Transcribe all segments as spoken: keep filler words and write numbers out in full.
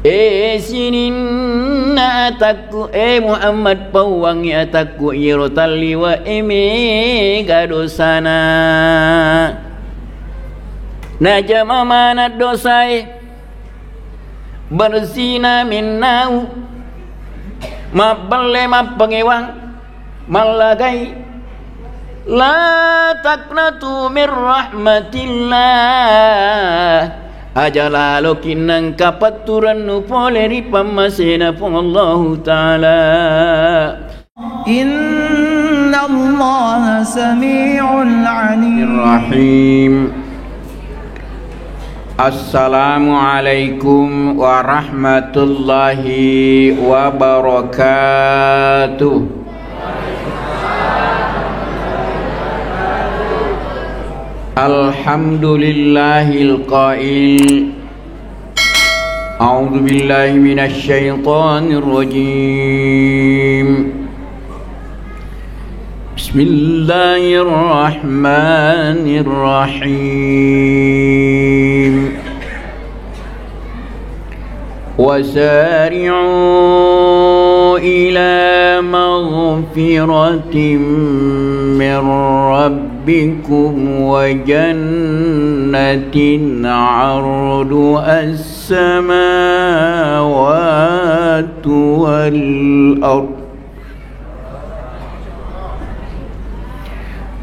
E sininna atakku, e Muhammad, pauwangngi atakku iyaro talliwe e mega dosana. Najama maneng dosae, bersina mennau, mabbelle mappangewang, mallagai. La taqnatu min rahmatillah. Aja laloki nengka petturennu pole ri pammasena Puang Allahu Ta'ala. Innallaha sami'un alim. Rahim. Assalamualaikum warahmatullahi wabarakatuh. Alhamdulillahil qail. A'udzu billahi minasy syaithanir rajim. Bismillahirrahmanirrahim. وسارعوا إلى مغفرة من ربكم وجنة عرضها السماوات والأرض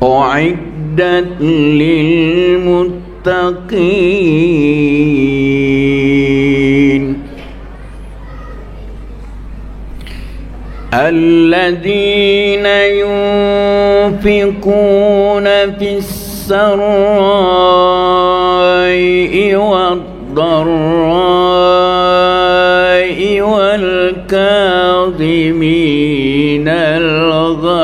أعدت للمتقين الذين ينفقون في السراء والضراء والكاظمين الغيظ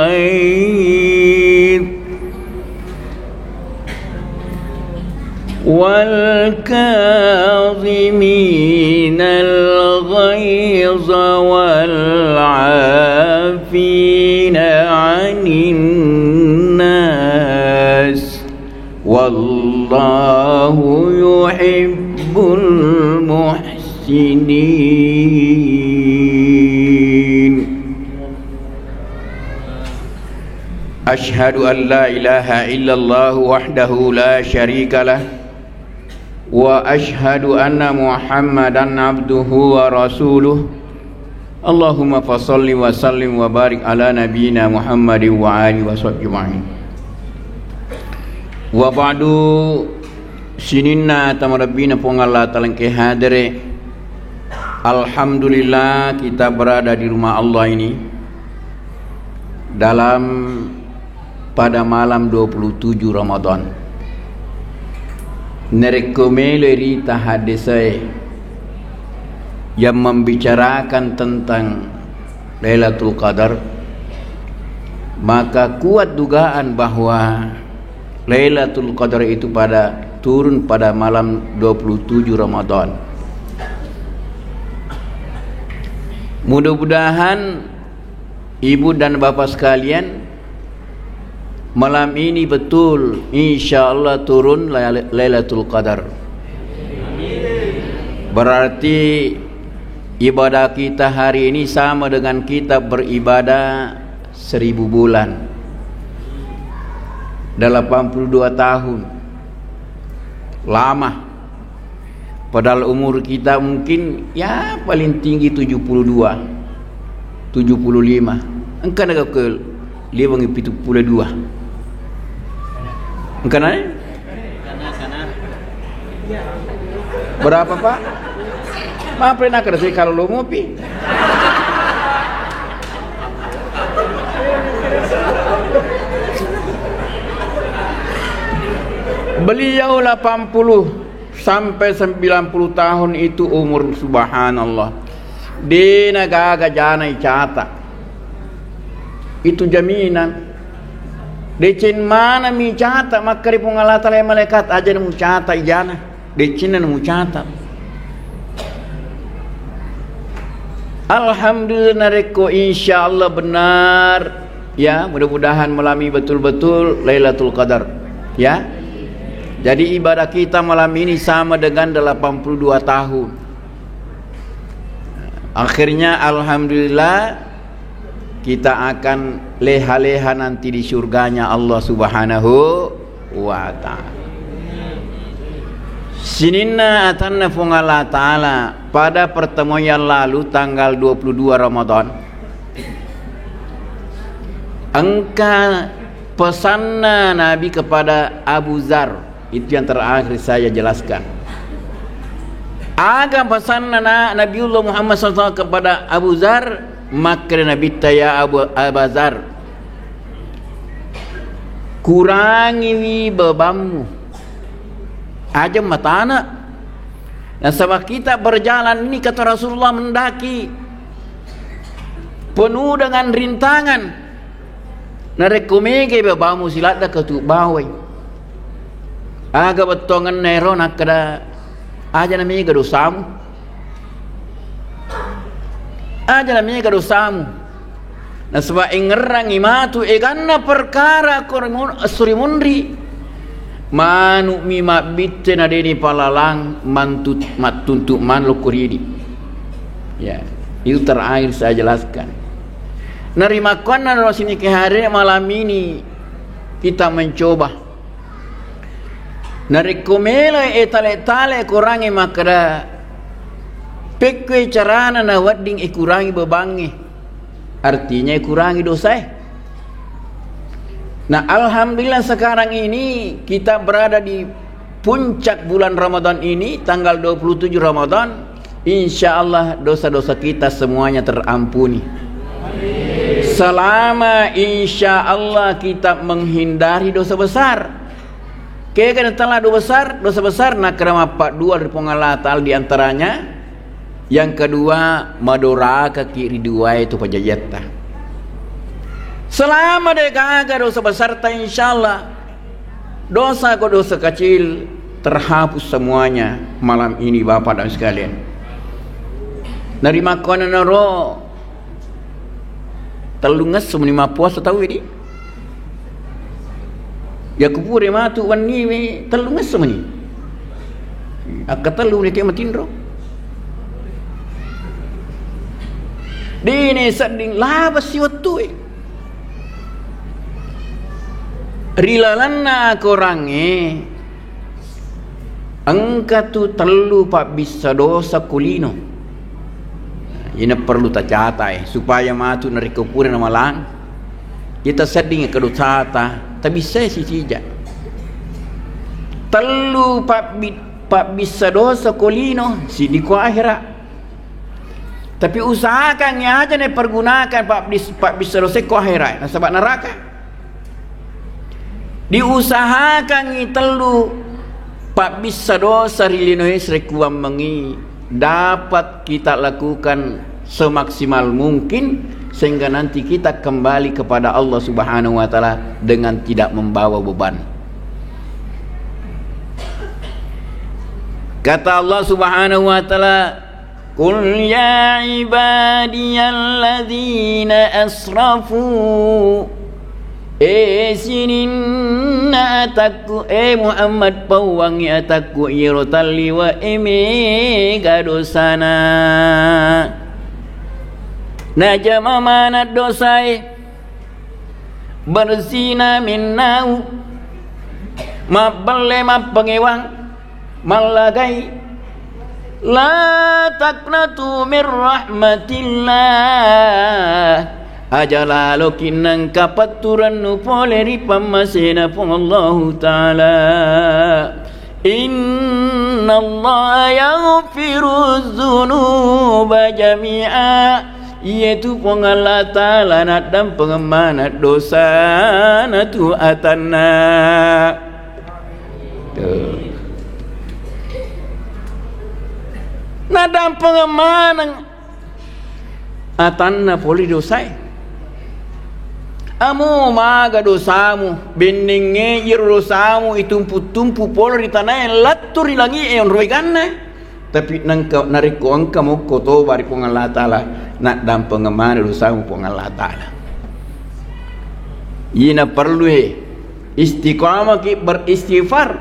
والكاظمين الغيظ والعافين عن الناس والله يحب المحسنين. أشهد أن لا إله إلا الله وحده لا شريك له، وأشهد أن محمدا عبده ورسوله. اللهم فصل وسلم وبارك على نبينا محمد وآله وصحبه أجمعين. وبعد، sininna tau malebbina Puang Allah Ta'ala engkae hadere. Alhamdulillah, kita berada di rumah Allah ini dalam pada malam dua puluh tujuh Ramadan. Narekko melo rita haddesae yang membicarakan tentang Lailatul Qadar, maka kuat dugaan bahwa Lailatul Qadar itu pada, turun pada malam dua puluh tujuh Ramadan. Mudah-mudahan Ibu dan Bapak sekalian, malam ini betul, insya Allah turun Lail-, Lailatul Qadar. Berarti ibadah kita hari ini sama dengan kita beribadah seribu bulan. Delapan puluh dua tahun. Lama. Padahal umur kita mungkin, ya, paling tinggi tujuh puluh dua, tujuh puluh lima. Engka naga ke liwangi pitu puluh dua. Engka na? Berapa, Pak? Maaf, nak kerja kalau lo ngopi. Beliau delapan puluh sampai sembilan puluh tahun itu umur, subhanallah. De' na gaga jana icata. Itu jaminan. Deceng mana mi cata, makkeda Puang Allah Ta'ala, malaikat, aja na mucata ijana. Decenna na mucata. Alhamdulillah, narekko insya Allah benar, ya, mudah-mudahan malam ini betul-betul Lailatul Qadar, ya. Jadi ibadah kita malam ini sama dengan delapan puluh dua tahun. Akhirnya, alhamdulillah, kita akan leha-leha nanti di surganya Allah Subhanahu wa Ta'ala. Sininna atanna Puang Allah Ta'ala, pada pertemuan yang lalu, tanggal dua puluh dua Ramadan, engka pesanna Nabi kepada Abu Zar. Itu yang terakhir saya jelaskan. Aga pesanna na-, Nabiullah Muhammad sallallahu alaihi wasallam kepada Abu Zar, makkeda Nabitta, "Ya Abu, Aba Zar, kurangiwi bebanmu." Aja matana. Nasaba kita berjalan ini, kata Rasulullah, mendaki penuh dengan rintangan. Narekko mega bebamu siladda katu bawai. Aga bettuangenna ero nakkeda, "Aja na mega dosamu. Aja na mega dosamu." Nasaba engngerangngi matu eganna perkara ko rimun-, esso ri munri. Manu'mi mabbitte na deni palalang mantu-, mattuntu manlo ko ridi. Ya, itu terakhir saya jelaskan. Narimakkuannanaro sining ke hari malam ini kita mencoba. Narekko melo e tale-tale kurangi makkeda, pekkoi carana nawedding ikurangi bebangnge. Artinya ikurangi dosae. Nah, alhamdulillah sekarang ini kita berada di puncak bulan Ramadan ini, tanggal dua puluh tujuh Ramadan, insya Allah dosa-dosa kita semuanya terampuni. Selama insya Allah kita menghindari dosa besar. Kega natala dosa besar, dosa besar, nakkeda mappaddua ri Puang Allah Ta'ala, di antaranya yang kedua, madorakaki ri duae tu pajajiatta. Selama de gaga dosa besarta, insya Allah dosa ko dosa kecil terhapus semuanya malam ini, Bapak dan sekalian. Narimakkuannanaro, tellungngesso meni mappuasa tau idi. Yakku pura matu wenniwe tellungngesso meni. Akkatellu meni ke matinro. Dene sedding laba siwettue. Ri lalenna akorangnge, engka tu tellu pabbissa dosa ko lino. Ina perlu tacata e, supaya matu narekko pura namalang, ita sedding kedosata, tabissai sisija. Tellu pabbi-, pabbissa dosa ko lino, siddi ko ahera. Tapi usahakan aja ne pergunakan pabbis-, pabbissa dosa ko ahera, nasaba neraka. Diusahakangngi tellu pabbissa dosa ri linoe sarekkuammengngi dapat kita lakukan semaksimal mungkin sehingga nanti kita kembali kepada Allah Subhanahu wa Ta'ala dengan tidak membawa beban. Kata Allah Subhanahu wa Ta'ala, "Qul ya ibadiyalladzina asrafu." E sininna atakku, e Muhammad, pauwangngi atakku iyaro talliwa e mega dosana. Najama maneng dosae. Bersina minnau, mabbelle mappangewang, mallagai. La taqnatu min rahmatillah. Aja laloki nengka petturennu pole ri pammasena Puang Allahu Ta'ala. Innallaha yaghfiru dzunuba jami'a. Iyatu Puang Allah Ta'ala naddampengeng maneng dosana tu atanna. Tuh. Naddampengeng maneng atanna pole dosae. Amo maga dosamu, bennengnge iyaro dosamu itumpu-tumpu pole ri tanae, lettu ri langi'e onroi ganna. Tapi nengka, narekko engka mokko toba ri Puang Allah Ta'ala, naddampengeng maneng dosamu Puang Allah Ta'ala. Ina perlu e istiqamah ki beristighfar.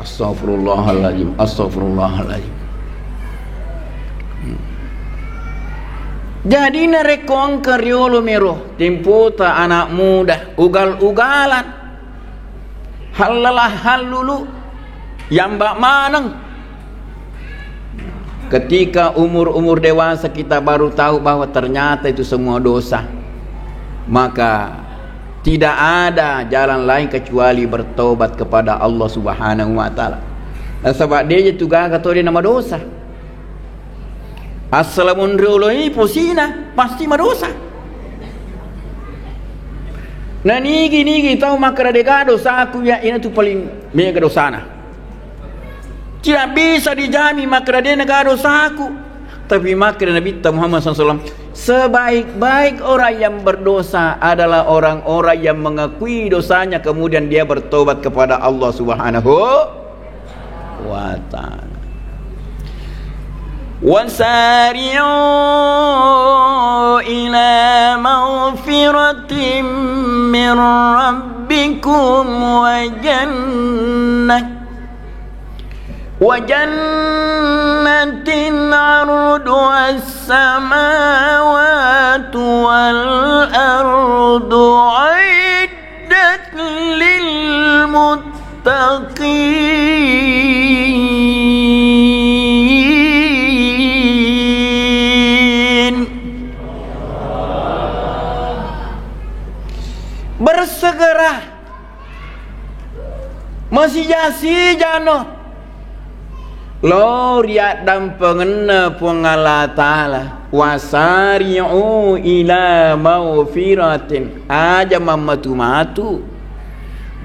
Astagfirullahaladzim, astagfirullahaladzim. Hmm. Jadi narekko engka riolo mero tempota anak muda, ugal-ugalan, hallala hallulu, yamba maneng. Ketika umur-umur dewasa kita baru tahu bahwa ternyata itu semua dosa, maka tidak ada jalan lain kecuali bertobat kepada Allah Subhanahu wa Ta'ala. Nasaba deje tu gaga to de namadosa. Assalamun rioloi posina pasti madosa. Na nigi-nigi tau makkeda dega dosaku, ya, ina tu paling mega dosana. Tidak bisa dijamin makkeda de nega dosaku. Tapi makkeda Nabitta Muhammad sallallahu alaihi wasallam, sebaik-baik orang yang berdosa adalah orang-orang yang mengakui dosanya kemudian dia bertobat kepada Allah Subhanahu wa ta'ala. وسارعوا إلى مغفرة من ربكم وجنة، وجنة عرضها السماوات والأرض أعدت للمتقين. Bersegera, masija-sijano lao ri addampengenna Puang Allah Ta'ala. Wasari'u ila maghfiratin. Aja mammatu-matu.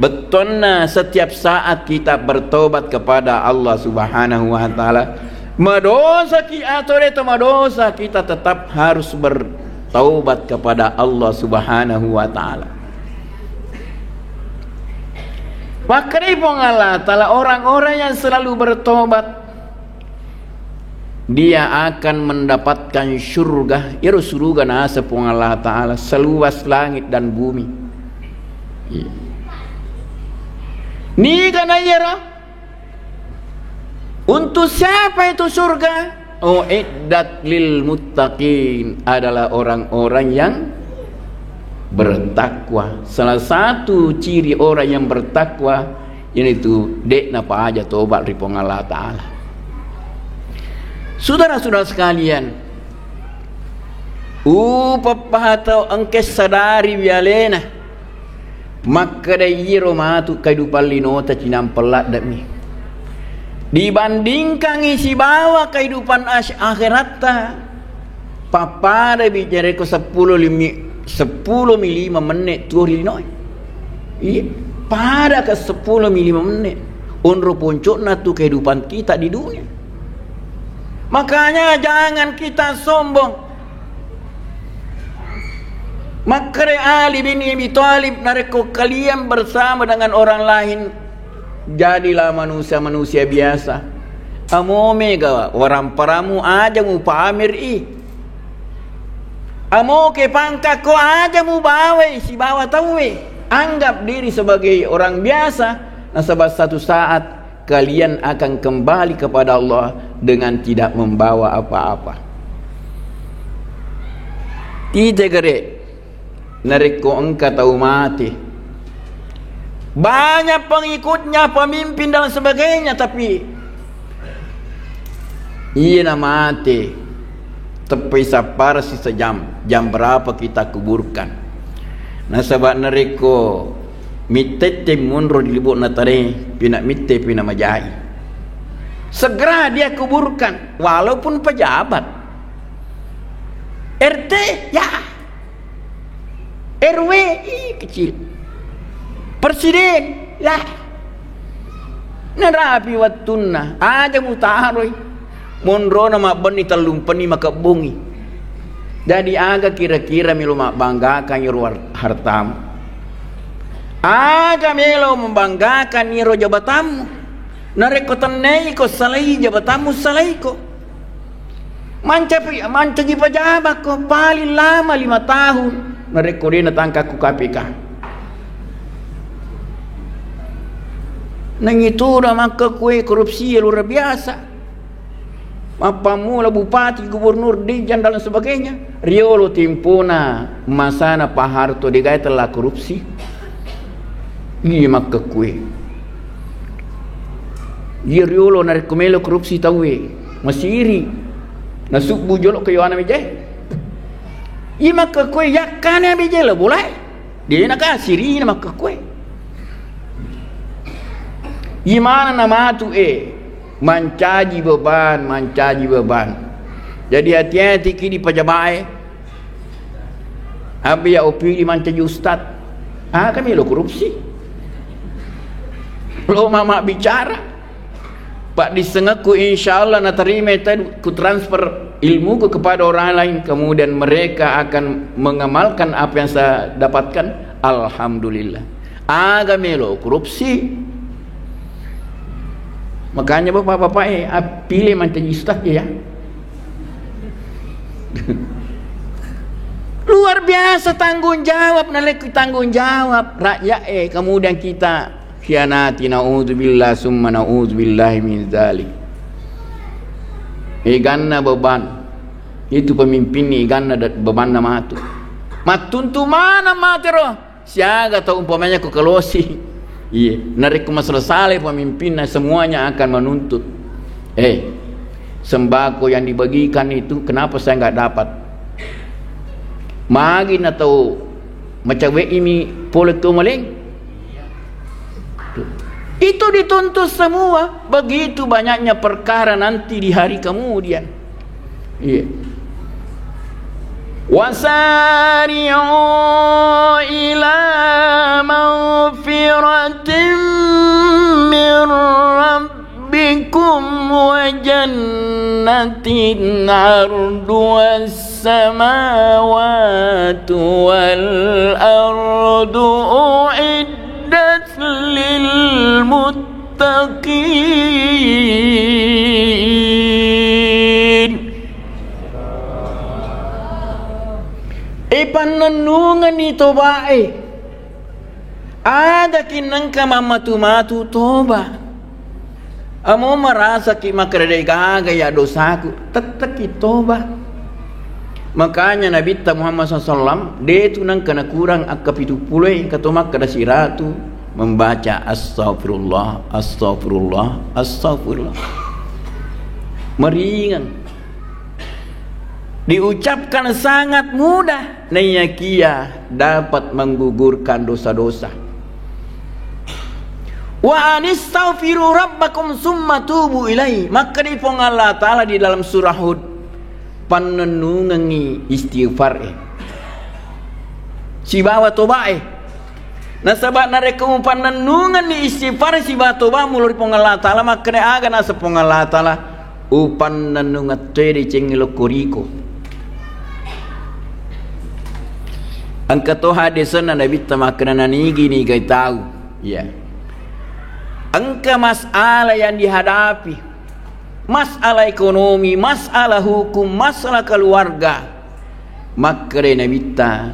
Bettuanna setiap saat kita bertobat kepada Allah Subhanahu wa Ta'ala. Madosaki atau de to madosa, kita tetap harus bertaubat kepada Allah Subhanahu wa Ta'ala. Makkedai Puang Allah Ta'ala, orang-orang yang selalu bertobat, dia akan mendapatkan surga. Iyaro suruga naseng Puang Allah Ta'ala seluas langit dan bumi. Iya. Niga na iyaro? Untuk siapa itu surga? Uiddat lil muttaqin, adalah orang-orang yang bertakwa. Salah satu ciri orang yang bertakwa, yaitu de'na paja tobat ri Puang Allah Ta'ala. Saudara-saudara sekalian, upappaha tau engka sadari wialena makkeda iyaro matu kehidupan linota cinampe ladde'mi dibandingkangngi sibawa kehidupan as-, akheratta. Pappada bicara ko seppulo limi-, seppulo mi lima menit tuo ri linoe. Iya, pada ke seppulo mi lima menit. Onro ponco'na tu kehidupan kita di dunia. Makanya jangan kita sombong. Makkeda Ali bin Abi Thalib, narekko kalian bersama dengan orang lain, jadilah manusia-manusia biasa. Amo mega waramparamu aja mupamer i. Amo ke pangkakko aja mubawai sibawa tauwe. Anggap diri sebagai orang biasa, nasaba satu saat kalian akan kembali kepada Allah dengan tidak membawa apa-apa. Ite gere, narekko engka tau mate, banyak pengikutnya, pemimpin dan sebagainya, tapi iya na mate, teppai sappara sisa jam, jam berapa kita kuburkan. Nasaba narekko mittette monro di libo'na tane, pina mitte pina majai. Segera dia kuburkan, walaupun pejabat. R T, ya. R W, ih, kecil. Presiden, ya. Narapi wettunna, aja mutaroi. Monrona mabbenni tellumpenni makebbongi. Jadi aga kira-kira melo mabbanggakan iro war-, hartamu? Aga melo membanggakan iro jabatanmu? Narekko tenneiko salai jabatanmu, salaiko. Mancapi-, mancaji pejabakko paling lama lima tahun narekko de natangkakku K P K. Nangituna makkekue korupsi luar biasa. Mappammula bupati, gubernur, dijang, dan lain sebagainya. Riolo tempona masana Pak Harto, degae tella korupsi. Iya makkekkue. Iya riolo narekko melo korupsi tauwe, masiri. Nasubbu jolo ke yowana mejae. Iya makkekkue, yakkane mejae la bolae. Dena kasirina makkekkue. Imana namatu e, mancaji beban, mancaji beban. Jadi hati-hati ki di pajabae. Abi ya opili mancaji ustad. Ah, kami lo korupsi. Lo mama bicara. Pak disengekku insya Allah naterima itu ku transfer ilmuku kepada orang lain, kemudian mereka akan mengamalkan apa yang saya dapatkan. Alhamdulillah. Aga melo korupsi. Makanya bapak-bapak eh, ap-, pilih mancaji ustaz ya. Luar biasa tanggung jawab, nalekku tanggung jawab rakyat eh, kemudian kita khianati, naudzubillah summa naudzubillah min dzalik. Eganna beban. Itu pemimpin ni eganna da-, bebanna matu. Mattuntu mana matero. Siaga tau umpamanya ko kalosi. Iya, narekko masalah saleh pemimpinna semuanya akan menuntut. Eh, sembako yang dibagikan itu kenapa saya nggak dapat? Magi na tau macawe'imi pole to maleng. Itu dituntut semua. Begitu banyaknya perkara nanti di hari kemudian. Iya. Wasari'u ila maghfiratin min rabbikum wa jannatin arduha samawati wal ardu u'iddat lil muttaqin. E pannennungenni tobae. Adaki nengka mammatu-matu toba. Amo marasaki makkeda de gaga ya dosaku, tetteki toba. Makanya Nabitta Muhammad sallallahu alaihi wasallam de tu nengka nakurang akka pitu pulo e, engka to makkeda siratu membaca astaghfirullah, astaghfirullah, astaghfirullah. Meringan. Diucapkan sangat mudah, naiyakia dapat menggugurkan dosa-dosa. Wa anistaghfiru rabbakum summa tubu ilaih. Makkeda Puang Allah Ta'ala di dalam surah Hud, pannennungengngi istighfar e sibawa toba e. Nasaba narekko mupannennungenni istighfar sibawa toba mulo ri Puang Allah Ta'ala, makkeda aga naseng Puang Allah Ta'ala, upannennungeng toi decengngi lokko riko. Engka to hadesenna Nabitta makkeda nanigi-nigai tau. Iya. Engka masalah yang dihadapi. Masalah ekonomi, masalah hukum, masalah keluarga. Makkeda Nabitta,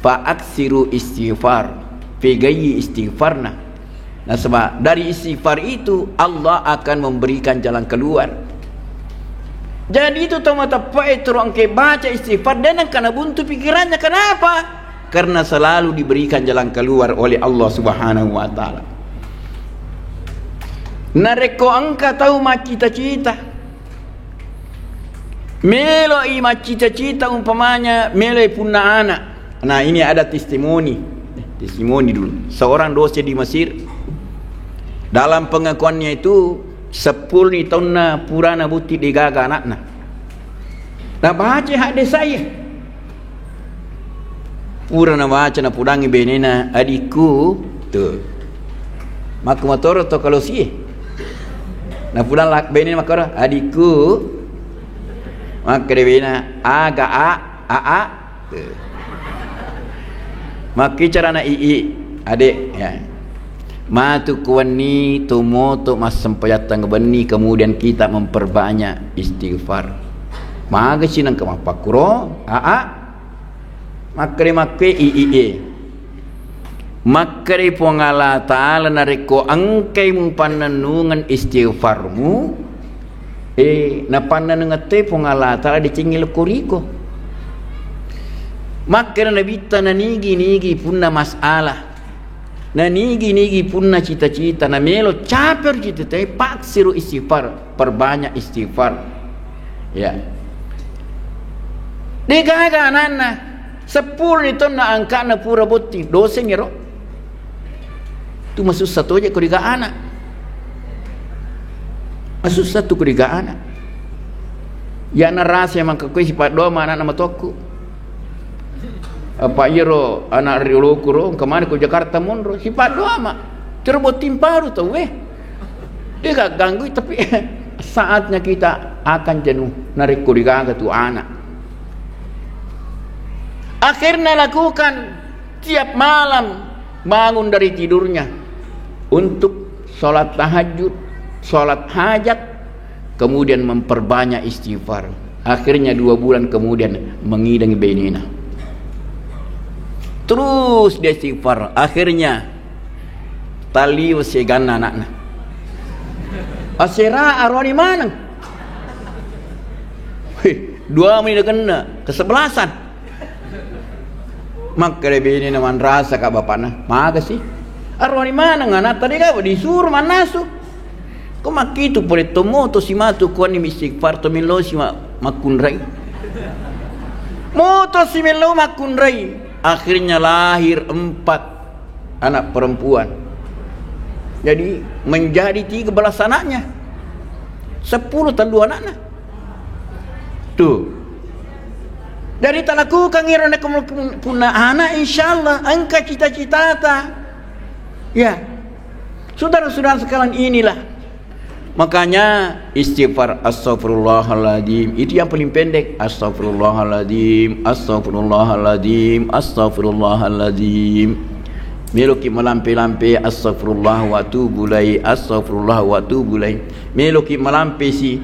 "Fa aksiru istighfar." Pegai istighfarna. Nasaba dari istighfar itu Allah akan memberikan jalan keluar. Jadi itu tau mateppe'e turu engke baca istighfar, de nengka nabuntu pikirannya. Kenapa? Karena selalu diberikan jalan keluar oleh Allah Subhanahu wa Ta'ala. Narekko engka tau maccita-cita, meloi maccita-cita, umpamanya meloi punna anak. Nah, ini ada testimoni. Eh, testimoni dulu. Seorang dosen di Mesir. Dalam pengakuannya itu, seppulo ni taunna purana botting degaga anakna. Nabaca hadde saya. Pura nabaca, napudangi benena, "Adikku," tu. Makku matoro to kalosie. Napudang la-, benena makkoro, "Adikku." Makkeda bena, "Aga, A, A, A." Tu. Makkicarana, "Ii, Adek, ya. Matu kuwenni tomoto massempajang tengnga benni, kemudian kita memperbanyak istighfar." Magasi nengka mappakkuro, "A, A." Makkeda makkue, "Ii, e." Makkeda Puang Allah Ta'ala, "Narekko engkai mupannennungeng istighfarmu, Eh, napannanengette Puang Allah Ta'ala decengngi lokko riko. Makkeda Nabitta, nanigi-nigi punna masalah, nanigi-nigi punna cita-cita, namelo cape ro cita-citae, paksiru istighfar, perbanyak istighfar. Ya. Degaga ananna, seppulo ni taunna angka'na pura botting, dosengngero. Tu masussa toje ko riga anak. Masussa tu ko riga anak. Ya narasa mangka koe sipaddoa ma anakna matokku. Apa iyaro anak rioloku ro, engka mani ko Jakarta monro, sipaddoa ma. Tero botting paru tau, eh. Dia gak ganggu, tapi saatnya kita akan jenuh. Narekko rigaga tu anak. Akhirnya lakukan tiap malam bangun dari tidurnya untuk sholat tahajud, sholat hajat, kemudian memperbanyak istighfar. Akhirnya dua bulan kemudian mengidangi benena. Terus dia istighfar. Akhirnya taliwe seganna anakna. Asera aroni maneng. Wih, dua menit kena kesebelasan. Makkeda benena, manrasa ka bapakna, maga sih? Aroni maneng anak tadi, kau disuruh mannasu. Ko makkitu pole to moto si matu kuani istighfar to mello si ma-, makkunrai. Moto si mello makkunrai. Akhirnya lahir empat anak perempuan. Jadi menjadi tiga belas anaknya. Sepuluh tellu anaknya. Tuh. Jadi talakukan iro nakumul-, punna anak, insyaallah engka cita-citata. Ya. Saudara-saudara sekalian, inilah makanya istighfar, astagfirullahaladzim, itu yang paling pendek. Astagfirullahaladzim, astagfirullahaladzim, astagfirullahaladzim. Meloki malampe-lampe, astagfirullah wa atubu ilaih, astagfirullah wa atubu ilaih. Meloki malampe si,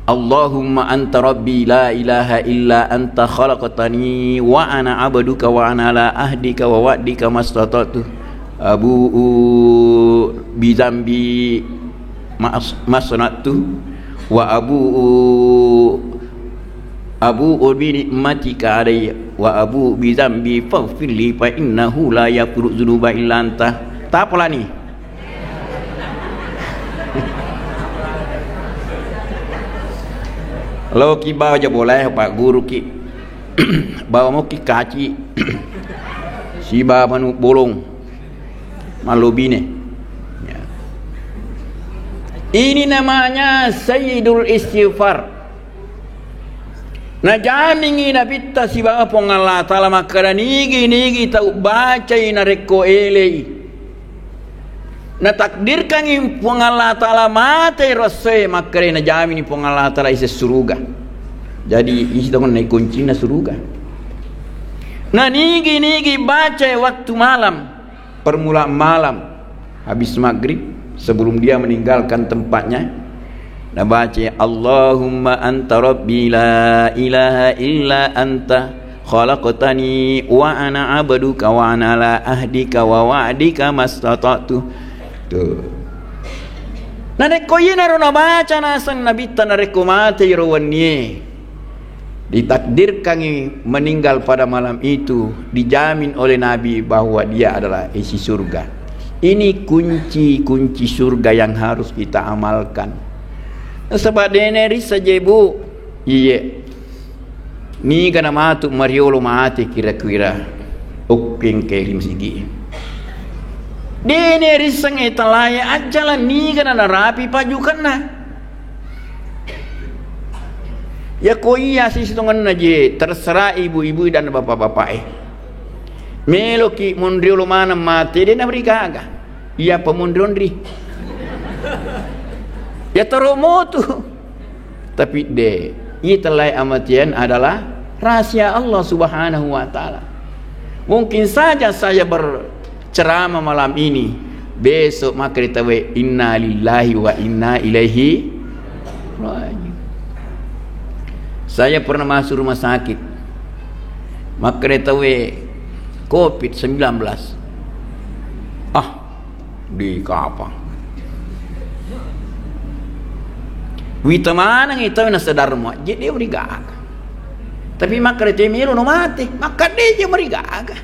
Allahumma anta rabbi la ilaha illa anta khalaqtani wa ana abduka wa ana ala ahdika wa wa'dika mastata'tu. Abu'u bidzambi mas-, masna'tu wa abu'u, abu'u bi ni'matika alayya wa abu'u bidzambi faghfirli fa innahu la yaghfiru dzunuba illa anta. Tapalani. Laoki bawa jabolae, pagguruki. Bawa moki kaci. Siba manu bolong. Mallobine. Ya. Ini namanya Sayyidul Istighfar. Najamingi Nabitta sibawa Puang Allah Ta'ala makkeda, nigi-nigi tau bacai narekko elei, natakdirkangi Puang Allah Ta'ala mate ro essoe, makkeda najamini Puang Allah Ta'ala ise suruga. Jadi isi tongeng naikuncinna suruga. Na nigi-nigi bacai waktu malam, permulaan malam, habis maghrib, sebelum dia meninggalkan tempatnya, nabaca, Allahumma anta rabbi la ilaha illa anta khalaqtani wa ana abduka wa ana ala ahdika wa wa'dika mastata'tu. Tuh. Narekko iyanaro nabaca naseng Nabitta, narekko matei ro wennie, ditakdirkangi meninggal pada malam itu, dijamin oleh Nabi bahwa dia adalah isi surga. Ini kunci-kunci surga yang harus kita amalkan. Nasaba dene rissa je, Bu. Iye. Niga namatu mariolo mate kira-kira. Okkeng ke ri masigi. Dene risseng e talae ajjala niga na narapi pajukenna. Yako iya sisitongenna je, terserah ibu-ibu dan bapak-bapak e. Meloki monriolo maneng mate, de nabri gaga. Iya pemonri-onri. Ya toro motu. Tapi de, iya tellae amatian adalah rahasia Allah Subhanahu wa Ta'ala. Mungkin saja saya ber-, ceramah malam ini, besok makkeda tauwe, "Inna lillahi wa inna ilaihi raji'un." Saya pernah masuk rumah sakit. Makkeda tauwe, covid sembilan belas. Ah, di kapang. Wita maneng i tau nasadar muajje de' merigaga. Tapi makkeda te melo no mate, makkeda je merigaga.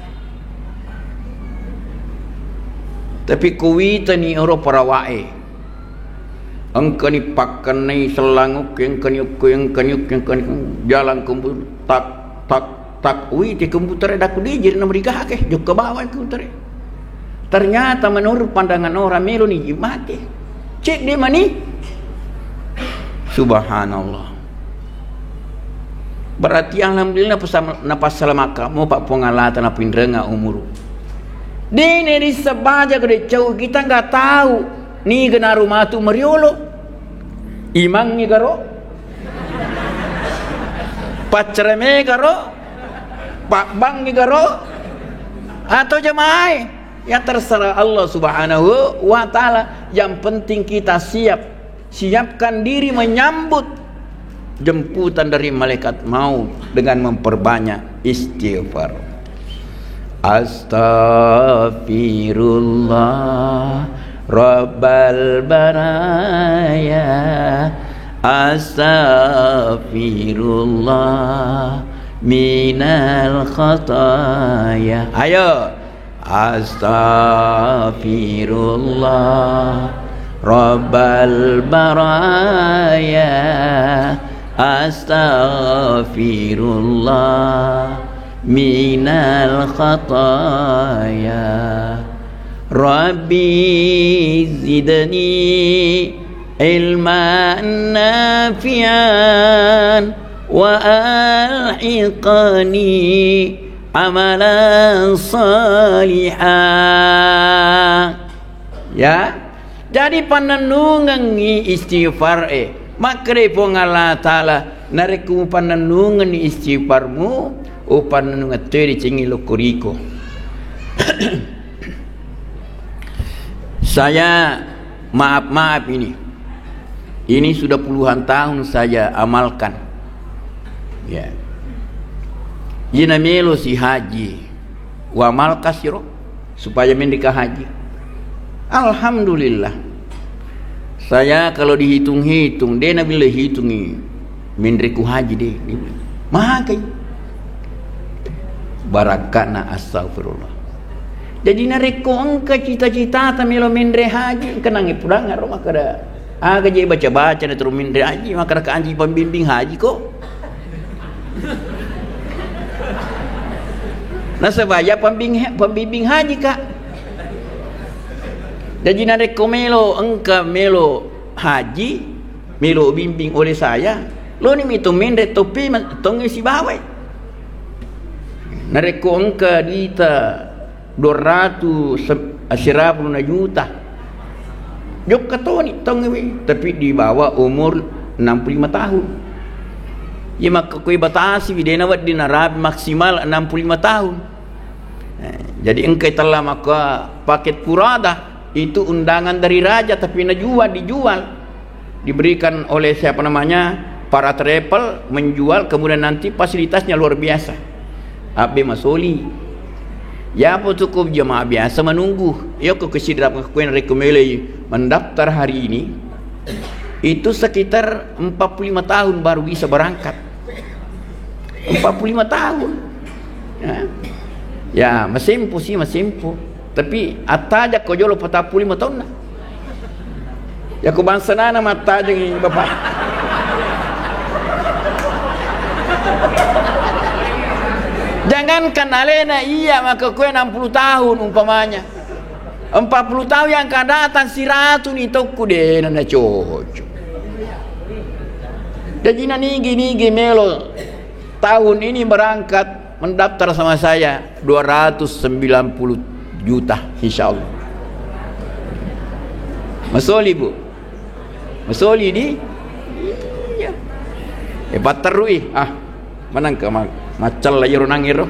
Tapi ko witani ero parawae. Engkani pakkennai sellang ukke, engkani ukke, engkani ukke, engkani jalan kembu-, tak, tak, tak. Wite komputer dakku de' je na merigaga, jokka bawang komputer. Ternyata menurut pandangan orang melo ni mate. Cedde' mani. Subhanallah. Berarti alhamdulillah napasam-, napassalamaka mopa Puang Allah Taala, napinrenga umuru. De' ne risseng baja ko de' cau, kita nggak tahu niga naru matu mariolo. Imangngi garo? Paccarame garo? Pabbangngi garo? Atau jamaah? Ya terserah Allah Subhanahu wa Ta'ala. Yang penting kita siap. Siapkan diri menyambut jemputan dari malaikat maut dengan memperbanyak istighfar. Astaghfirullah Rabbal baraya. Astaghfirullah minal khataya. Ayo. Astaghfirullah Rabbal baraya. Astaghfirullah minal khataya. Rabbi zidni ilman nafi'an wa alhiqni amalan saliha. Ya. Jadi pannennungengngi istighfar e. Makkeda Puang Allah Taala, narekko mupannennungenni istighfarmu, upannennungeng toi decengi lokkoriko. Saya maaf-maaf ini. Ini sudah puluhan tahun saya amalkan. Ya. Ina melo si haji. Wa malkasiro supaya mendeka haji. Alhamdulillah. Saya kalau dihitung-hitung, de' nabile hitungi menreku haji de'. Makai. Barakka'na astagfirullah. Jadi narekko engka cita-citata melo menre haji, engka nangnge pudangngaro makkeda, aga je baca-baca na turu menre haji, makkeda ka anji pembimbing haji ko. Nasaba iya pembing-, pembimbing haji ka. Jadi narekko melo, engka melo haji, melo bimbing oleh saya, loni mi to menre topi ma-, tongnge sibawai. Narekko engka dita dua ratus sirapuluna juta. Jokka toni taungngewe, tapi di bawah umur enam puluh lima tahun. Iya makkekkuwe batasiwi, de' nawedding narapi maksimal enam puluh lima tahun. Eh, jadi engka tella makka paket Qurada, itu undangan dari raja, tapi najual, dijual. Diberikan oleh siapa namanya, para travel menjual, kemudian nanti fasilitasnya luar biasa. Abbe masoli. Yapo cukup jemaah biasa menunggu. Yoko kesidra kuen rekomendasi mendaftar hari ini, itu sekitar empat puluh lima tahun baru bisa berangkat. Empat puluh lima tahun. Ya. Ya, masempo sih, masempo. Tapi attajakko jolo patappulo lima taunna. Yako bangsa nana mattajengi, Bapak. Jangankan alena iya, maka kue enam puluh tahun umpamanya. Empat puluh tahun yang akan datang, siratu ni tokku de' na cocok. Jadi na nigi-nigi melo tahun ini berangkat mendaftar sama saya dua ratus sembilan puluh juta, insya Allah. Masoli, Bu? Masoli di? Iya. Eh, patterui. Ah, manangka ma-, maccalla iro nang iro.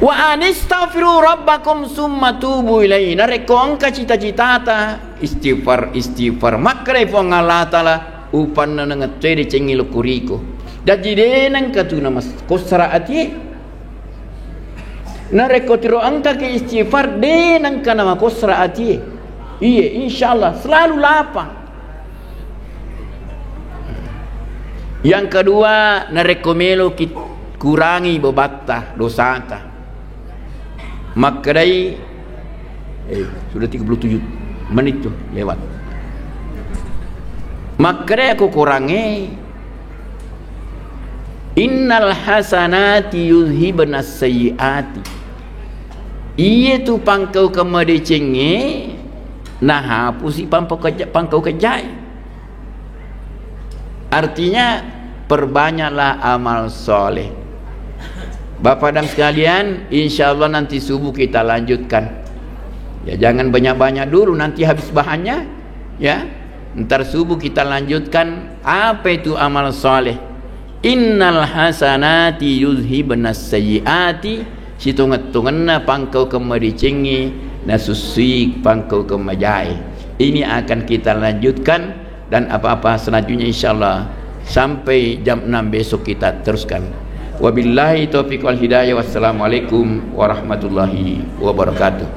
Wa anistaghfiru rabbakum summa tubu ilaihi. Narekko engka cita-citata, istighfar, istighfar. Makkedai Puang Allah Taala, upannennengeng toi decengi lokkoriko. Jaji de' nengka tu namas-, kossara atie. Narekko tiro engkaki istighfar, de' nengka namakossara atie. Iye, insyaallah selalu lapang. Yang kedua, narekko meloki kurangi bebatta, dosata. Makkedai, eh, sudah tiga puluh tujuh menit tuh lewat. Makkedai aku kurangi, "Innal hasanati yuzhibnas sayyiati." Iye tu pangkaukeng madecengnge nahapusi pangkaukeng jae. Artinya, perbanyaklah amal soleh. Bapak dan sekalian, insya Allah nanti subuh kita lanjutkan. Ya, jangan banyak-banyak dulu, nanti habis bahannya. Ya, ntar subuh kita lanjutkan. Apa itu amal soleh? Innal hasanati yuzhibnas sayyiati. Sitongeng-tongenna pangkaukeng madecengnge nasussui pangkaukeng majae. Ini akan kita lanjutkan dan apa-apa selanjutnya, insyaallah, sampai jam enam besok kita teruskan. Wabillahi taufiq wal hidayah. Wassalamualaikum warahmatullahi wabarakatuh.